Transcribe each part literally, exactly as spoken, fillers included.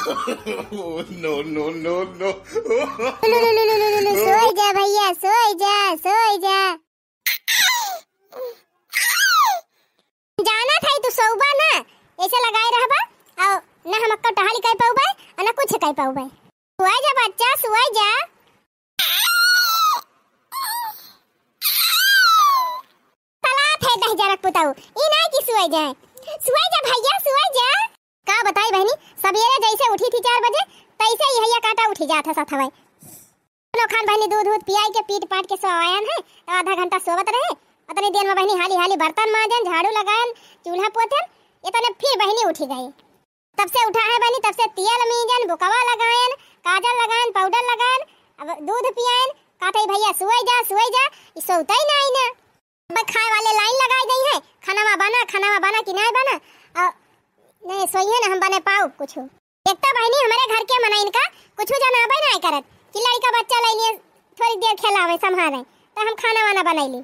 Oh, no, no, no, no। लु, लु, लु, सोई जा भइया, सोई जा, सोई जा। जानत हई तू सोउबा ना, ऐसे लगाए रहबा, अउ ना हमक्का टहल कइ पउबे, अउ ना कुछ कइ पउबे। सोई जा बच्चा, सोई जा। सलात है दहिजरक पुतऊ, ई नाहीं कि सोई जाए। सोई जा भइया, सोई जा। का बताई बहिनी, सबेरे जइसे उठी थी चार बजे, तइसे ही हइया काटा उठी जात है सथवइ। दोनों खान बहिनी दूध उध पियाई के पीट पाट के सोवायन है, तब आधा घंटा सोवत रहे। उतनी देर में बहिनी हाली हाली बर्तन मांजन, झाड़ू लगायन, चूल्हा पोतन, इतने फिर बहिनी उठी गई। तब से उठा है बहिनी, तब से तेल मीजन, बुकवा लगायन, काजल लगायन, पाउडर लगायन, अब दूध पियायन, कहत है भइया सोई जा, सोई जा, ई सोतइ नाहीं ना। अब खाए वाले लाइन लगाइ देइ है, "खानावा बना, खानावा बना कि नाहीं बना?" अउ नाहीं सोइहे ना, हम बने पाउब कुछु। एक तो बहिनी हमरे घर के मनइन का कुछु जनाबे नाहीं करत कि लड़िका बच्चा लइ लिए थोड़ी देर खेलावे, सम्हारे, त हम खाना वाना बनइली।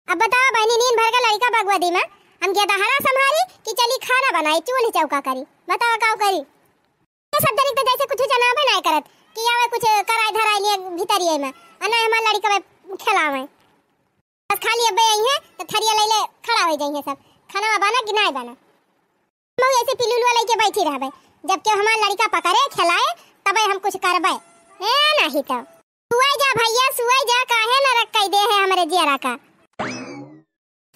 अब बतावा बहिनी, नीन भर के लड़िका बगवदी में हम गेदहरा सम्हारी कि चली खाना बनाई, चूल्ह चौका करी? बतावा काउ करी? ये सब जनिक त जइसे कुछु जनाबे नाहीं करत कि आवे कुछ कराई धराई लिए भितरिये में, अउ नाहीं हमार लड़िका खेलावे। बस खाली अब्बे अइहें, त थरिया लइले खड़ा होइ जइहें सब, "खाना बना कि नाहीं बना?" हम ऐसे पिलुलुआ लइके बैठी रहबे, जब केहू हमार लड़िका पकड़े, खेलाए, तबे हम कुछ करबे। ए, नाहीं त। सोई जा भइया, सोई जा, काहे नरक कइ दे है हमरे जियरा का।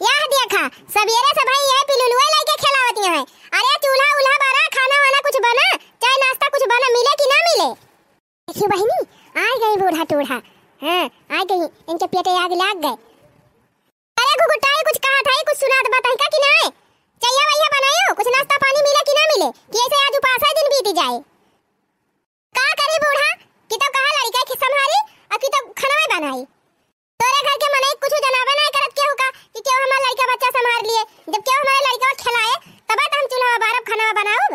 यह देखा, सबेरे से भाई ये पिलुलुआ लइके खेलावत हैं। अरे चूल्हा उल्हा बरा, खाना वाना कुछ बना, चाय नाश्ता कुछ बना, मिले कि ना मिले? देखियो बहिनी, आइ गइ बूढ़ा टूढ़ा। हाँ, आइ गइ, इनके पेटे आग लाग गए। अरे घुघुटाई, कुछ कहत है, कुछ सुनात बात है का कि नाहीं? चइया वइया बनायो, कुछ नाश्ता पानी मिले कि ना मिले, कि ऐसे आज उपास है दिन बीत जाए? का करी बूढ़ा, कि तो कहा लड़िका के सम्हारी, अउ कि तो खाना बनाई। तोरे घर के मनई कुछ जनाबे नाहीं करत केहू का कि केहू हमार लड़िका बच्चा सम्हार लिए। जब केहू हमारे लड़िका खेलाए, तबे त हम चूल्हा बारब, खाना बनाउब।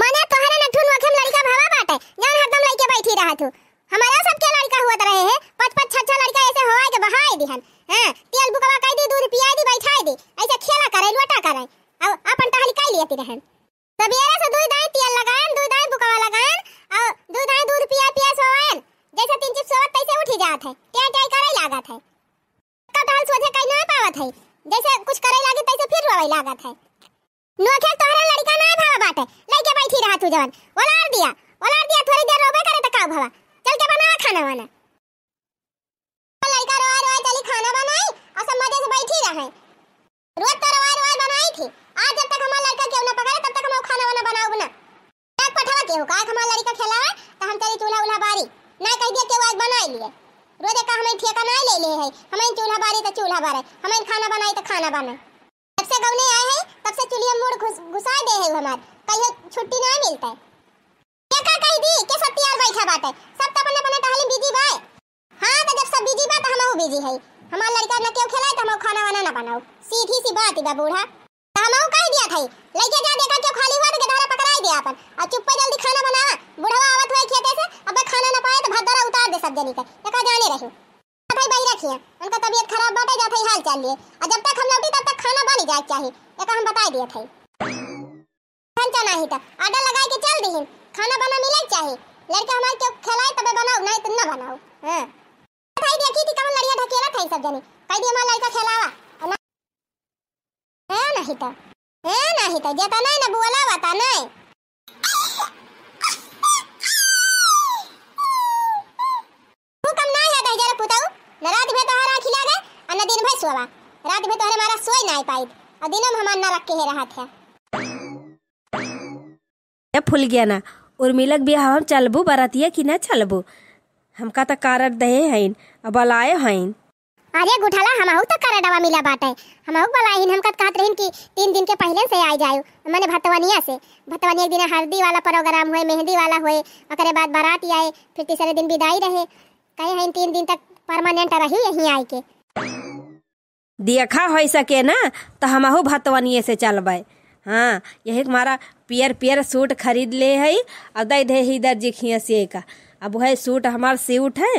मने तोहरे नठुन वखम लड़िका भवा बाटे, जउन हरदम लइके बैठी रहत हू। हमारा सबके लड़िका होत रहे हैं, पाँच पाँच छह छह लड़िका ऐसे होवाए के बहाए दिहन। हाँ, तेल बुकवा कइ दी, दूध पियाइ दी, बैठाइ दी, ऐसे खेला करे, लोटा करे, अउ आपन टहल कइ लिए रहन। सबेरे से दुइ दाई तेल लगायन, दुइ दाई बुकवा लगायन, अउ दुइ दाई दूध पिया पिया सोवायन। जइसे तीन चिप सोवत तइसे उठी जात है, टें टें करइ लागत है। का टहल सोझे कइ नाहीं पावत है, जइसे कुछ करइ लागी तइसे फिर रोवइ लागत है। नोखे तोहरा लड़िका नाहीं भवा बाटे, लइके बैठी रहत हू जवन। ओलार दिया, ओलार दिया, थोड़ी देर रोबे करे त का भवा? चल के बनावा खाना वाना। लड़िका रोए रोए चली खाना बनाई अउ सब मजे से बैठी रहे। रोज तो रोए रोए बनाई थी, आज जब तक हमार लड़िका केहू ना पकड़े तब तक हम खाना वाना बनाउब ना। एक पठवा केहू का हमार लड़िका खेलाए त हम चली चूल्हा उल्हा बारी, ना कहि दिया केहू आज बनाइ लिए। रोज का हम ठेका नाहीं ले ले है, हम चूल्हा बारी त चूल्हा बारे, हम खाना बनाई त खाना बने। जब से गौने आए है, तब से चुलिया मुड़ घुस-, घुसाए दे है हमार, कहियो छुट्टी ना मिलता है। के का कहि दी, के सब तियार बैठा बाटे, सब त अपने अपने टहली busy बाए। हाँ, त जब सब busy बा, त हमहू busy है। हमार लड़िका न केहू खेलाए, त हमहू खाना वाना ना बनाऊ। सीधी सी बात बा बूढ़ा। त हमहू कहि दिया था, लइके जा, देखा केहू खाली हुआ, त गेदहरा पकड़ाई दे आपन। अउ चुप्पे जल्दी खाना बनावा, बुढ़वा आवत हुए खेते से, अबे खाना ना पाए, त भद्दरा उतार दे सब जनी के। एका जाने रही। जात हई बहिरा खिया, उनका तबियत खराब बाटे, जात हई हाल चाल लिए। अउ जब तक हम लौटी तब तक खाना बन जाए के चाही, एका हम बताई दियत हई। खंचा नाही त order लगाए के चल दिहिन, खाना बना मिले के चाही। लड़का हमारे के खिलाए तबे बनाओ, नहीं तो ना बनाओ। हाँ। भाई देखी थी कमन लड़िया ढकेला था सब जनी, कह दिए हमारा लड़का खिलावा। ना, है नहीं तो, है नहीं तो, जेता नहीं ना बुआला बता नहीं। हुकम ना है दहिजर पुतऊ, न रात भर तोहरा आँखी लागे, आ न दिन भर सोवा। रात भर तोहरे मारा सोई ना पाइत, आ दिनों में हमार ना रख के है रहत है। ए फुलगिया ना, उर्मिलक बियाह हम चलबू बरातिया कि ना चलबू? हमका त कारड दहे हईन, अब बलाए हईन। अरे गुठला, हमहू त करडवा मिला बाटे, हमहू बलाहिन। हमका त कहत रहिन कि तीन दिन के पहिले से आ जायु, मने भतवनिया से। भतवनिया के दिन हल्दी वाला program होए, मेहंदी वाला होए, ओकरे बाद बारात आए, फिर तीसरे दिन विदाई रहे। कहे हईन तीन दिन तक permanent रही यहीं आए के। देखा होई सके ना, त हमहू भतवनिये से चलबै। हाँ, यही के मारा पियर पियर suit खरीद ले हई, अब दे दे ही दर्जी खिया सिए का। अब वह suit हमार suit है,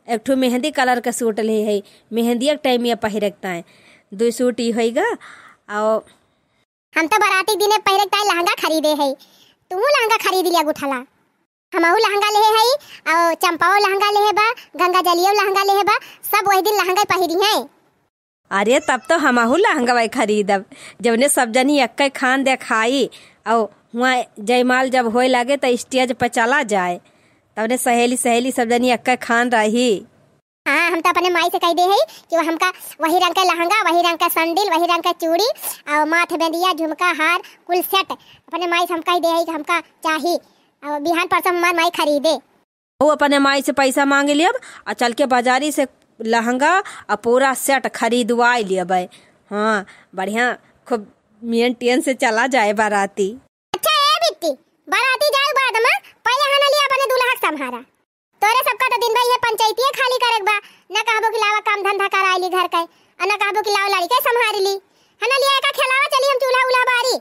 एक ठो मेहंदी colour के suit ले हई, मेहंदिया के time ये पहिरे के ताए। दुई suit ई होइगा, और हम तो बराती दिने पहिरे के ताए लहंगा खरीदे हई, तू लहंगा खरीद लिया गुठला। हमहू लहंगा लेहे हई, अउ चंपाओ लहंगा लेहे बा, गंगा जलियो लहंगा लेहे बा, सब वही दिन लहंगा पहिरी हैं। अरे, तब तो हमहू लहंगवा खरीदब, जवने सब जनी एक्के खान देखाई, अउ हुआं जयमाल जब होए लागे त stage पे चला जाए, तवने सहेली सहेली सब जनी एक्के खान रही। हाँ, हम तो अपने माई से कहि देहे हई कि वो हमका वही रंग के लहंगा, वही रंग के सैंडल, वही रंग के चूड़ी, अउ माथ में दिया, झुमका, हार, कुल set अपने माई से हम कहि देहे हई कि हमका चाही, अउ बिहान परसों हमार माई खरीदे। उ अपने माई से पैसा मांग लियब अउ चल के बाजारी से लहंगा अउ पूरा set खरीदवाइ लियब। हाँ, बढ़िया खूब मेंटेन से चला जाए बाराती। अच्छा ए बिट्टी, बाराती जाए बाद में पहिले हना लिया अपने दूल्हा के संभारा। तोरे सबका तो दिन भर ये पंचायतिये खाली करेक बा, न कहबो कि लावा काम धंधा कराइ ली घर के, अउ न कहबो कि लावा लड़िके संभारी ली। हना लिया एका खेलावा चली हम चूल्हा उल्हा बारी।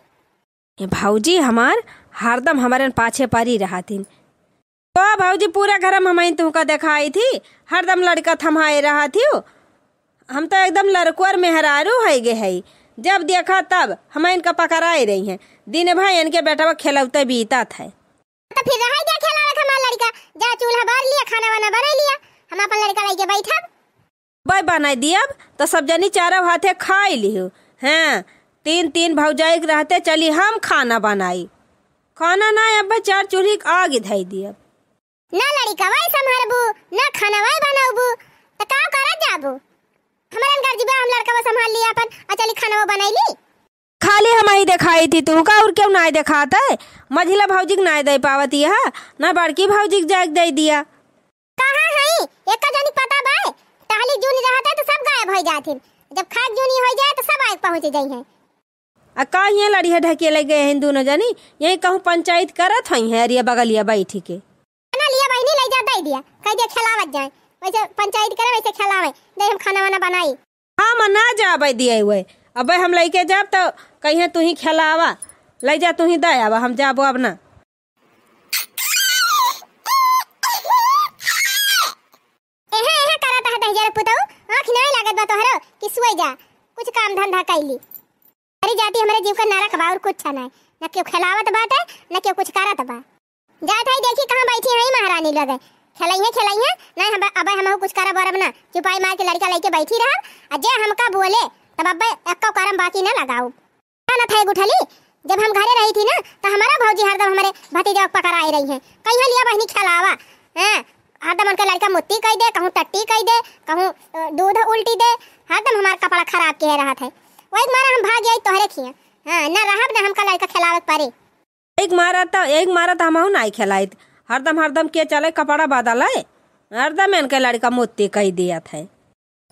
ए भौजी हमार हरदम हमरे पाछे परी रहथिन। तो भौजी पूरा घर में हमइन तुहका देखाई थी, हरदम लड़िका थम्हाए रहत हियो। हम तो एकदम लड़कुअर मेहरारू होइ गे हई, जब देखा तब हमइन का पकड़ाए रही हैं। दिन भर इनके बेटवा खेलौते बीतत है। तो फिर रहाई दिया खेलावे के हमार लड़िका, जा चूल्हा बार लिया, खाना वाना बनाइ लिया, हम अपन लड़िका लइके बैठब। अब्बे बनाइ दियब, त सब जनी चारो हाथे खाइ लिहु। हैं, तीन तीन भौजाई के रहते चली हम खाना बनाई। खाना नाहीं, अब्बे चार चूल्ही के आगि धइ दियब। ना लड़िकवइ सम्हरबू, ना खानवइ बनउबू, त का करत जाबू? हमरन घर जिबा, हम लड़िकवा सम्हार लिया अपन, अउ चली खानवा बनाइ ली। खाली हमहीं देखाई थी तुहका, अउर केहू नाहीं देखात है? मझिला भौजी के नाहीं दइ पावत यह, ना बड़की भौजी के जाइके दइ दिया। कहाँ हई? एक्का जनी पता बा? टहली जूनी रहत है त सब गायब होइ जात हिन। जब खाइक जूनी होइ जाए त सब आइके पहुँच जइहैं। अ का इहें लड़िया ढकेले गए हैं दुनो जनी? यहीं कहूँ पंचाइत करत हइहैं अरिया बगलिया बैठि के। ना लिया बहिनी, लइ जा, दइ दिया, कहि दिया खेलावत जाए। वइसे पंचाइत करे, वइसे खेलावे। दे हम खाना वाना बनाई। हम ना जाबइ दिए हुए। अबे हम लइके जाब त कहिहैं तुहीं खेलावा, लइ जा तुहीं दइ आवा, हम जाबो अब ना। एहे, एहे करत है दहिजर पुतऊ, आँख नाहीं लागत बा तोहरो कि सोइ जा, कुछ काम धंधा कइ ली। अरे जाति हमरे जीव का नरक बा अउर कुछ नाहीं, न केहू खेलावत बाटे, न केहू कुछ करत बा। जात हई देखी कहाँ बैठी हई महारानी लगे। खेलइहैं, खेलइहैं, नाहीं हम, अबे हमहू कुछ करब वरब ना। चुपाई मार के लड़िका लइके बैठी रहब, अ जे हमका बोले, तब अबे एक्को करम बाकी न लगाउब। जानत हई गुठली, जब हम घरे रही थी ना, त हमरा भौजी हरदम हमरे भतीजा के पकड़ाए रही हैं। कहिहैं लिया बहिनी खेलावा, हैं? हरदम उनके लड़िका मुत्ती कइ दे, कहूँ टट्टी कइ दे, कहूँ, अ, दूध उल्टी दे, हरदम हमार कपड़ा खराब किहे रहत है। वही के मारे हम भाग आई तोहरे खिया। हाँ, ना रहब ना हमका लड़िका खेलावे के परे। एक मारा त, एक मारा त हमहू नाहीं खेलाइत। हरदम, हरदम के चले कपड़ा बदले, हरदम इनके लड़िका मुत्ती कइ दियत है।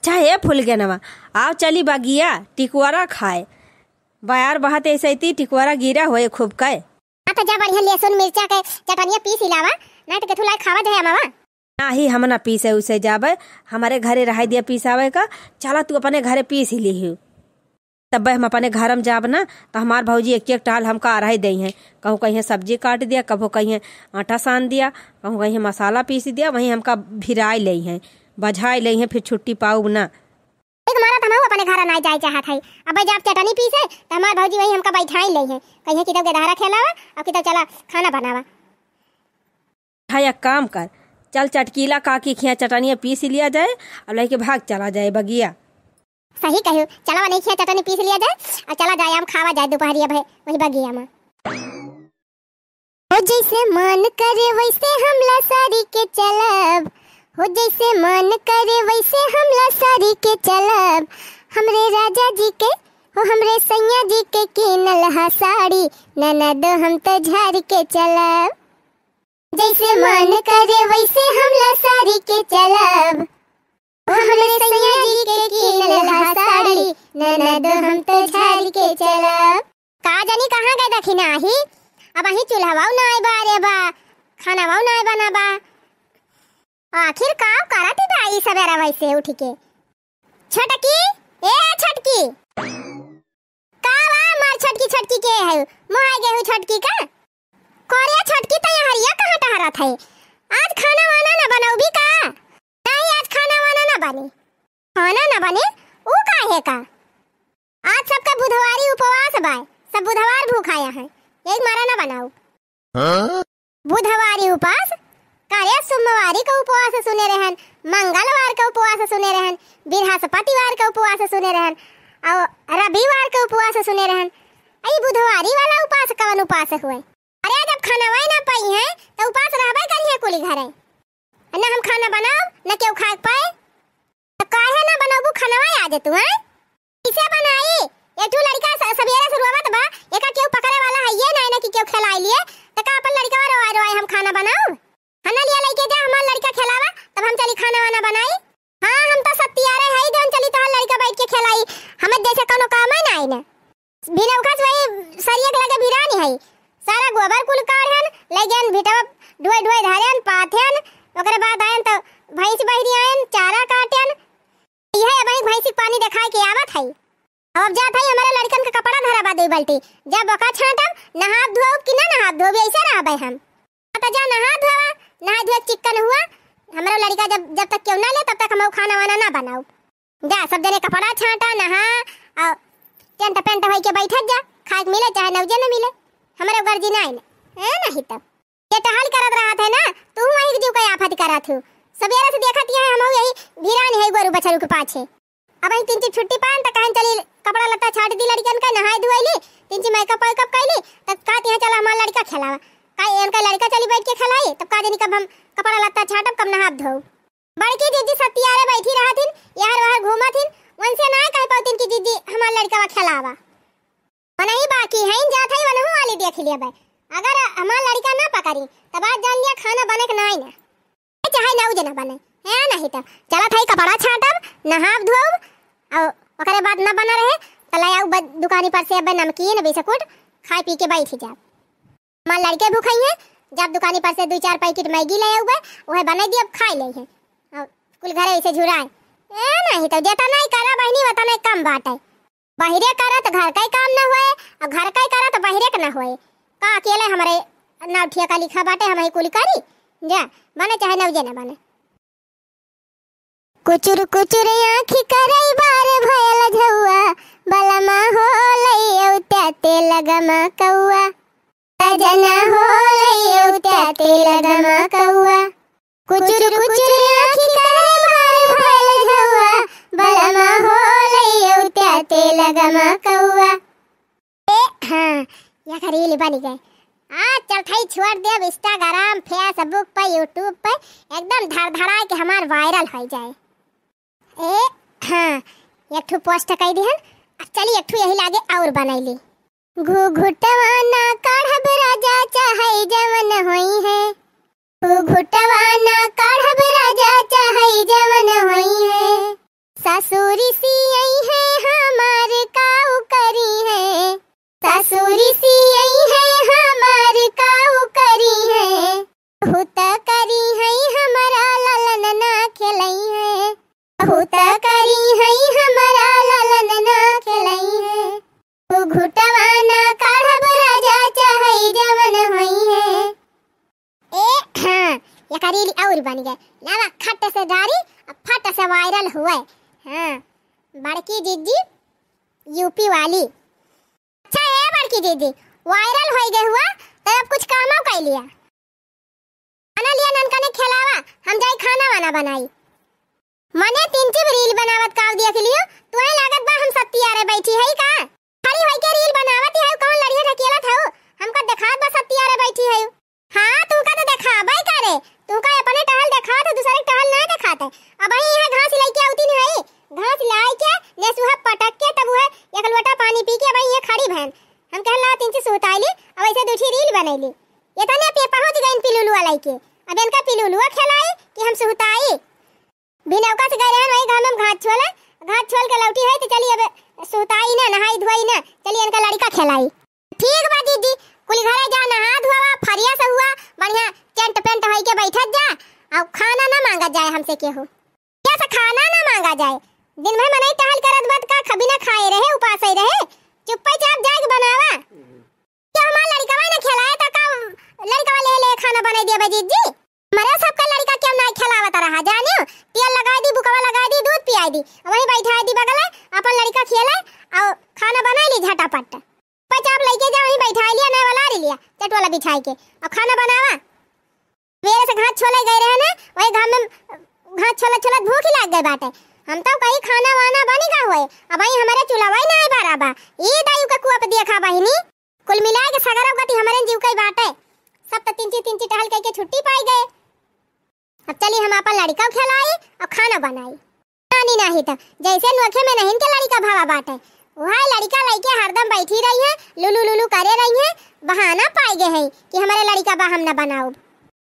चाहे फुलगेनवा, आव चली बगिया टिकुआरा खाए। बयार बहत ऐसे ती टिकुआरा गिरा होए खूब कहे। हाँ त जा बढ़िया लहसुन मिर्चा के चटनिया पीस लावा, नाहीं त केथू लाए खावा जाए अमावा। नाहीं हम ना पीसे उसे जाबे, हमरे घरे रहाई दिया पीसावे का, चला तू अपने घरे पीस लिहू। तब्बे हम अपने घर में जाब ना, त हमार भौजी एक एक टहल हमका अरहई देइहैं। कहूँ कहिहैं सब्जी काट दिया, कभो कहिहैं आटा सान दिया, कहूँ कहिहैं मसाला पीस दिया, वहीं हमका भिराई लेइहैं, बझाई लेइहैं, फिर छुट्टी पाउब ना। एक मारा त हमहू अपने घर नाहीं जाए चाहत हई। अबे जाब चटनी पीसे, त हमार भौजी वहीं हमका बैठाई लेइहैं, कहिहैं कि तब गेदहरा खेलावा, अउर कि तब चला खाना बनावा। हाँ, एक काम कर, चल चटकीला काकी खिया चटनिया पीस लिया जाए, अब लइके भाग चला जाए बगिया। सही कहियो, चला वही खिया चटनी पीस लिया जाए, अउ चला जाए आम खावा जाए दुपहरिया भए वही बगिया में। हो जैसे मन करे वैसे हम लसारी के चलब, हो जैसे मन करे वैसे हम लसारी के चलब, हमरे राजा जी के, हो हमरे सैया जी के कीनल हा साड़ी, ननदो हम तो झार के चलब। जैसे मन करे वैसे हम लसारी के चलब, हमरे सैया जी के कीनल हा साड़ी, ननद हम तो झार के चलब। का जानी कहाँ गए दखिनाही, अबहीं चूल्हवा नाय बा रे बा, खानावा नाय बना बा। आखिर का करत बा ई सबेरा वैसे उठ के? छोटकी, ए छोटकी। का बा मार छोटकी, छोटकी के है? मोहाय गेहूं छोटकी का? कोरिया छोटकी तो यहाँ हरिया कहाँ टहरत है? आज खाना वाना ना बनौबी का? नहीं, आज खाना वाना ना बनी। खाना ना बने? ऊ काहे का? आज सबका बुधवारी उपवास बाय, सब बुधवार भूखाया है, यही मारा ना बनाऊ। हाँ? बुधवारी उपास? का रे, सोमवारी क उपवास सुने रहन, मंगलवार क उपवास सुने रहन, बृहस्पतिवार क उपवास सुने रहन, अउ रविवार क उपवास सुने रहन। ई बुधवारी वाला उपास कवन उपास हुए? अरे, जब खानवै ना पइहैं, त उपास रहबै करिहैं कुली घरै। न हम खाना बनाउब, न केहू खाए पाए। त काहे ना बनउबू खानवा आज तू, हैं? कइसे बनाई? एक ठो लड़िका स-, सबेरे से रोवत बा, एका केहू पकड़े वाला हइये नाहीं ना कि केहू खेलाइ लिए, त का अपन लड़िकवा रोवाए रोवाए हम खाना बनाउब? खाना लिया लइके जा, हमार लड़िका खेलावा, तब हम चली खाना वाना बनाई। हाँ, हम त सत्तियारे हई, जउन चली तोहार लड़िका बइठ के खेलाई, हमें जइसे कउनो कामे नाहीं ना। बिनौखस वही सरिया के लगे बिरानी है। सारा गोबर कुल काढ़न, ले गयन भिटवा ढोए ढोए धरन, पाथन, ओकरे बाद आयन त भैंस बहिरी आयन, चारा काटन। इहे अबही भैंसी के पानी देखाए के आवत है। अब जात है, हमरे लड़िकन के कपड़ा धरा बा दुई बाल्टी, जब ओका छाँटब, नहाब धोब कि ना नहाब धोब, अइसे रहबे हम। हाँ, त जा नहा धोवा, नहा धोए चिक्कन हुआ। हमरो लड़िका जब, जब तक केहू ना ले, तब तक हमहू खाना वाना ना बनाउब। जा, सब जने कपड़ा छाँटा, नहा, अउ tent पेंट होइके बइठत जा, खाए के मिले चाहे नौजे न मिले, हमरे गर्जी नाहीं न, हैं, नाहीं तब। ये टहल करत रहत है ना, तू वहीं जीव का आफत करत हू। सबेरे से देखत ही है, हमहू यही भिरान है गोरू बछरू के पाछे। अबहीं तिनची छुट्टी पान त कहन चली कपड़ा लत्ता छाँट दी लड़िकन का, नहाए धुआइली, तिनची makeup वेकअप कइली, त कहती है चला हमार लड़िका खेलावा। का इनका लड़िका चली बइठ के खेलाई, तब का जानी कब हम कपड़ा लत्ता छाँटब, कब नहाब धोब। बड़की जिज्जी सत्तियारे बइठी रहत हिन, यहर वहर घूमत हिन, उनसे नाहीं कह पउतिन कि जिज्जी हमार लड़िकवा खेलावा। मनही बाकी है, जात है वनहू वाली देख लेबे। अगर हमार लड़िका ना पकड़ी, तब आज जान लिया खाना बने के नाहीं ना। चाहे नौजे न बने, हैं, नाहीं त चलत हई कपड़ा छाँटब, नहाब धोब, अउ ओकरे बाद न बना रहे, त ले आउब ब-, दुकानी पर से अबे नमकीन, बिस्कुट, खाए पी के बइठ जाब। हमार लड़िके भूखइहैं, जब दुकानी पर से दुइ चार packet Maggi ले आउबे, उहे बनाइ दियब, खाइ लेइहैं। अउ कुल घरे अइसे झुराए। ए, नाहीं त जेतना ही करा बहिनी, ओतना ही कम बाटे। बहिरे करत घर कइ काम न होए, अउ घर कइ करत बहिरे क न होए। का अकेले हमरे नाव ठिया का लिखा बाटे, हमही कुल करी? जा, बने चाहे नौजे न बने। कुचुर कुचुर आँखी करई बार भयल झउआ, बलमा हो लइयौ त्याते लगमा कउआ। सजना हो लइयौ त्याते लगमा कउआ। कुचुर कुचुर आँखी करे बार भयल झउआ, बलमा हो लइयौ त्याते लगमा कउआ। ए, हाँ, यह reel बन गए। आज चलथई छोड़ देब Instagram, Facebook पे, YouTube पे, एकदम धड़धड़ाए के हमार viral होइ जाए। ए, हाँ, एक ठो post कइ दिहन। अब चली एक ठो यही लागे अउर बनइली। घुघुटवा ना काढ़ब राजा, चाहे जवन होइहैं। घुघुटवा ना काढ़ब राजा, चाहे जवन होइहैं। ससुरी सियइहैं हमार काउ करिहैं। ससुरी सियइहैं हमार काउ करिहैं। हुत करिहैं हमरा ललन ना खेलइहैं। बहुत करी हई हमरा ललन ना खेलई है। घुघुटवा ना काढ़ब राजा, चाहे जवन होई है। ए, हाँ, यका reel अउर बन गए। लावा खट से डारी, अब फट से viral हुए। हाँ, बड़की जिज्जी यूपी वाली। अच्छा ए बड़की जिज्जी, viral होइ गए हुआ, तो अब कुछ कामो कइ लिया। खाना लिया ननकने खेलावा, हम जाई खाना वाना बनाई। मने तीन चिप reel बनावत काव देख लियो, तुहे लागत बा हम सत्तियारे बैठी हई का? खड़ी होई के reel बनावत हऊ, कौन लड़िया ढकेलत हऊ? हमका देखात बा सत्तियारे बैठी हऊ। हाँ, तुमका तो देखाबे करे, तुमका अपने टहल देखात है, दूसरे के टहल ना देखात है। अबही यहाँ घास लइके आवती नहीं हई, घास लाइके नेसुहा पटक के तब उहे एक लोटा पानी पी के अबही यहाँ खड़ी भैन। हम कहला तीन चिप सुहताइली, अब ऐसे दू ठी reel बनैली। एतने पे पहुँच गइन पिलुलुआ लइके। अब इनका पिलुलुआ खेलाई कि हम सुहताई। बिनौका से गए रहन वही घाम में घास छोले, घास छोल के लौटी है तो चली अब सुहताई ना, नहाई धोई ना, चली इनका लड़िका खेलाई। ठीक बा दीदी, कुल घरे जा नहा धोवा, फरिया से हुआ, बढ़िया tent पेंट होई के बैठत जा, और खाना ना मांगत जाए हमसे केहू। क्या से खाना ना मांगा जाए, दिन भर मनई टहल करत बा त का ख-, बिना खाए रहे, उपास ही रहे, चुप्पे चाप जाए के बनावा। क्या हमार लड़िकवा ना खिलाए त का लड़िकवा ले ले खाना बनाई दिया बा जीजी? मरे सबका लड़िका क्यों ना खिलावत रहा, जानियो? तेल लगाई दी, बुकवा लगाई दी, दूध पियाई दी, वहीं बैठाई दी बगले, अपन लड़िका खेले और खाना बनाई ली झटापट। चुप्पे चाप लइके जा, वहीं बैठाई लिया, नए वाला रे लिया, चट वाला बिछाई के, और खाना बनावा। बाटे। हम तो कही खाना वाना बनी गा होए, अबहीं हमरे चुलवइ नाहीं बारा बा। ई दायु के कुअप देखा बहिनी, कुल मिलाइ के सगरो गति हमरे जीव कइ बाटे। सब त तिनची तिनची टहल कइ के छुट्टी पाइ गए। अब चली हम आपन लड़िका खेलाई अउर खाना बनाई। नाहीं, नाहीं त जइसे नोखे में नहीं के लड़िका भावा बाटे, उहइ लड़िका लइके हरदम बइठी रहिहैं, लुलु लुलु करे रहिहैं, बहाना पाइ गए हैं कि हमरे लड़िका बा, हम न बनाउब।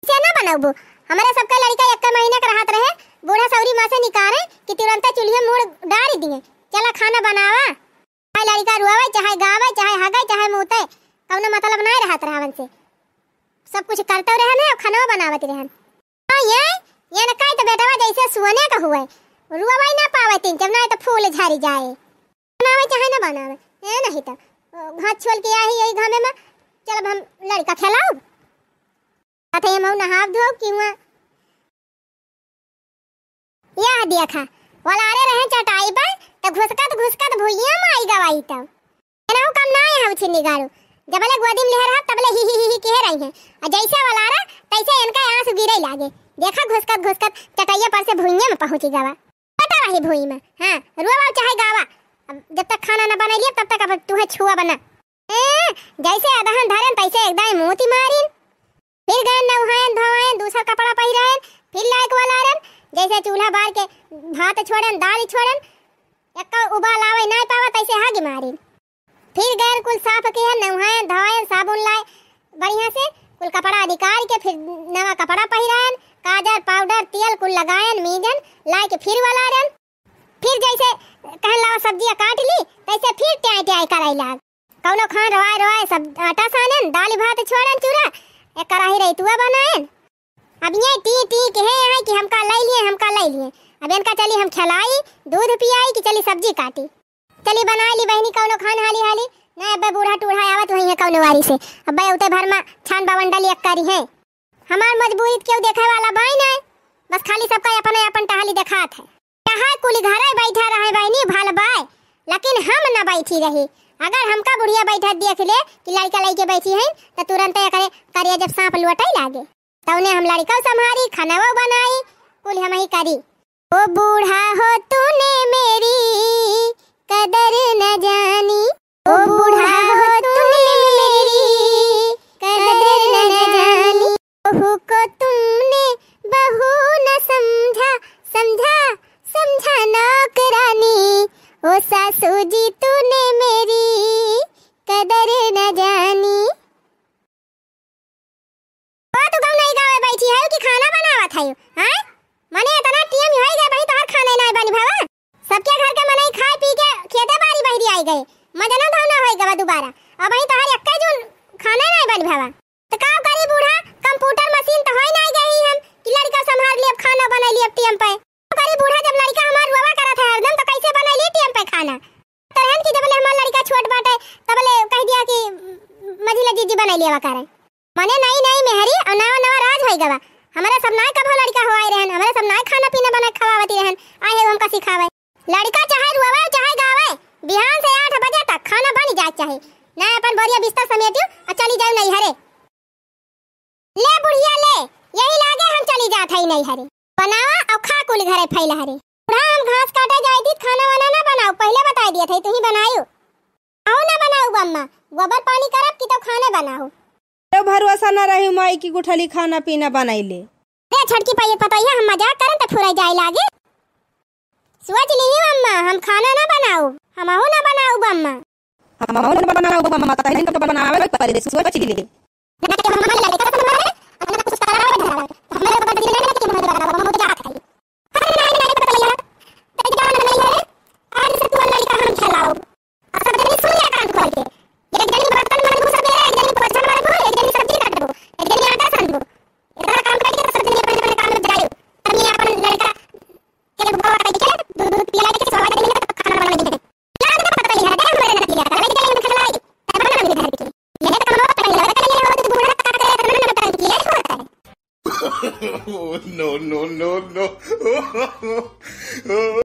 से ना बनउबू। हमरे सबके लड़िका एक्के महीना के रहत रहे, बूढ़ा सउरी माँ से निकारे कि तुरंते चूल्हे मूड़ डारि दिए, चला खाना बनावा। चाहे लड़िका रोवे, चाहे गावे, चाहे हगे, चाहे मूते, कउनो मतलब नाहीं रहत रहे हमन से। सब कुछ करते रहन है, खाना बनावत रहन। हाँ, ये, ये न कहे तो बेटवा जइसे सोने का हुए, रोवे ना पावे तीन, जब ना तो फूल झरि जाए। बनावे चाहे ना बनावे, ए नहीं तो, अ, हाथ छोल के आही यही घामे में, चल अब हम लड़िका खेलाउब। कहत है, "हम नहाब धोब कि हुआ?" यह देखा, वलारे रहे चटाई पर, त घुसकत घुसकत भुइयां में आइ गवा ई तउ। एनहु कम ना है उछिन्नी गाड़ू, जबले गोदी में लेहे रहब, तबले ही ही ही ही कहे रही हैं। अउर जइसे वलारा, तइसे एनका आँसू गिरे लागे। देखा, घुसकत घुसकत चटइया पर से भुइयां में पहुँची गवा। पटा रही भुई में, हाँ, रोवा चाहे गावा। अब जब तक खाना न बनइलिए, तब तक अब तुहे छुआ बना। ए, जइसे अदहन धरेन, तइसे एकदम मोती मारिन। फिर गएन नउहाएन, धोवाएन, दूसर कपड़ा पहिराएन, फिर लाइक वलारेन, जइसे चूल्हा बार के भात छोड़ेन, दाल छोड़ेन, एक्का उबाल आवइ नाहीं पावा, तइसे हागी मारिन। फिर गएन कुल साफ किहेन, नउहाएन, धोएन, साबुन लाए बढ़िया से, कुल कपड़ा निकाल के फिर नवा कपड़ा पहिराएन, काजर, पाउडर, तेल कुल लगाएन, मीजेन, लाए के फिर वलारेन। फिर जइसे कहन लावा सब्जिया काटि ली, तइसे फिर ट्याई ट्याई करइ लाग। कउनो खान रोआए रोआए सब आटा सानेन, दाल भात छोड़ेन चूरा, एक कराही रइतुआ बनाएन। अब ये टी टी कहे हैं कि हमका लइ लिए, हमका लइ लिए। अब एनका चली हम खेलाई, दूध पियाई कि चली सब्जी काटी। चली बनाइ ली बहिनी कउनो खान हाली हाली। नाहीं, अब्बे बूढ़ा टूढ़ा आवत होइहैं कउनो वारी से। अब्बे उते भर मा छान बवंडल एक करिहैं। हमार मजबूरी त केहू देखइ वाला बाय नाहीं, बस खाली सबका अपन अपन टहली देखात है। चाहे कुल घरे बइठा रहइ बहिनी भल बाय, लेकिन हम न बइठी रही। अगर हमका बुढ़िया बइठत देख ले कि लड़िका लइके बइठी हैं, त तुरंते एकरे करिया जब साँप लोटइ लागे। तउने हम लड़िकउ सम्हारी, खानवउ बनाई, कुल हमहीं करी। ओ बूढ़ा हो तूने मेरी कदर न जानी, ओ बूढ़ा हो तूने मेरी कदर न जानी। बहू को तुमने बहू न समझा, समझा, समझा नौकरानी। ओ सासू जी तूने मेरी कदर न जानी। ओ, तू गउनई गावे बइठी हयू कि खाना बनावत हयू, हैं? मने एतना टीम होइ गए बहिन, तोहार खाना नाहीं बनि भवा। सबके घर के मनई खाइ पी के खेते बारी बहिरी आइ गए, मजना धौना होइ गवा दुबारा। अबहीं तोहार एक्के जून खाना नाहीं बनि भवा। त का करी बूढ़ा, कंप्यूटर मशीन त होइ नाहीं गई हम कि लड़िका सम्हार ली, अब खाना बनाइ ली अब टीम पे। का करी बूढ़ा, जब लड़िका हमार रोवा करत है हरदम, त कइसे बनाइ ली टीम पे खाना? तरहन की जबले हमार लड़िका छोट बाटे, तबले कहि दिया कि मझिला जीजी बनाइ लिया करे। मने नई नई मेहरी अउर नवा नवा राज होइ गवा। हमरे सब नाहीं कभो लड़िका होआइ रहन, हमरे सब नाहीं खाना पीना बनाइ खवावती रहन, आए है हमका सिखावइ। लड़िका चाहे रोवइ चाहे गावइ, बिहान से आठ बजे तक खाना बनि जाइ चाही। नाहीं अपन बोरिया बिस्तर समेटिउ अउर चली जाउ नइहरे। ले बुढ़िया ले, यही लागे हम चली जात हई नइहरे। बनावा अउर खा कुल घरे फैला हरे। बूढ़ा हम घास काटे जाई थी, खाना वाना ना बनाउ, पहिले बताइ दियत हई, तुहीं बनायु। अउ ना बनाउ बम्मा, गोबर पानी करब कि तउ खाने बनाउ। तो भरोसा ना रही माई की गुठली खाना पीना बनाइ ले। अरे छटकी पाई पतोहिया, हम मजाक करन त फुराइ जाइ लागे। सोच लिही बम्मा, हम खाना ना बनाउ, हमहू ना बनाउ बम्मा। हमहू ना बनाउ बम्मा, तहरीन तो बनावे पड़े, सोच लिही। Oh, no, no, no, no.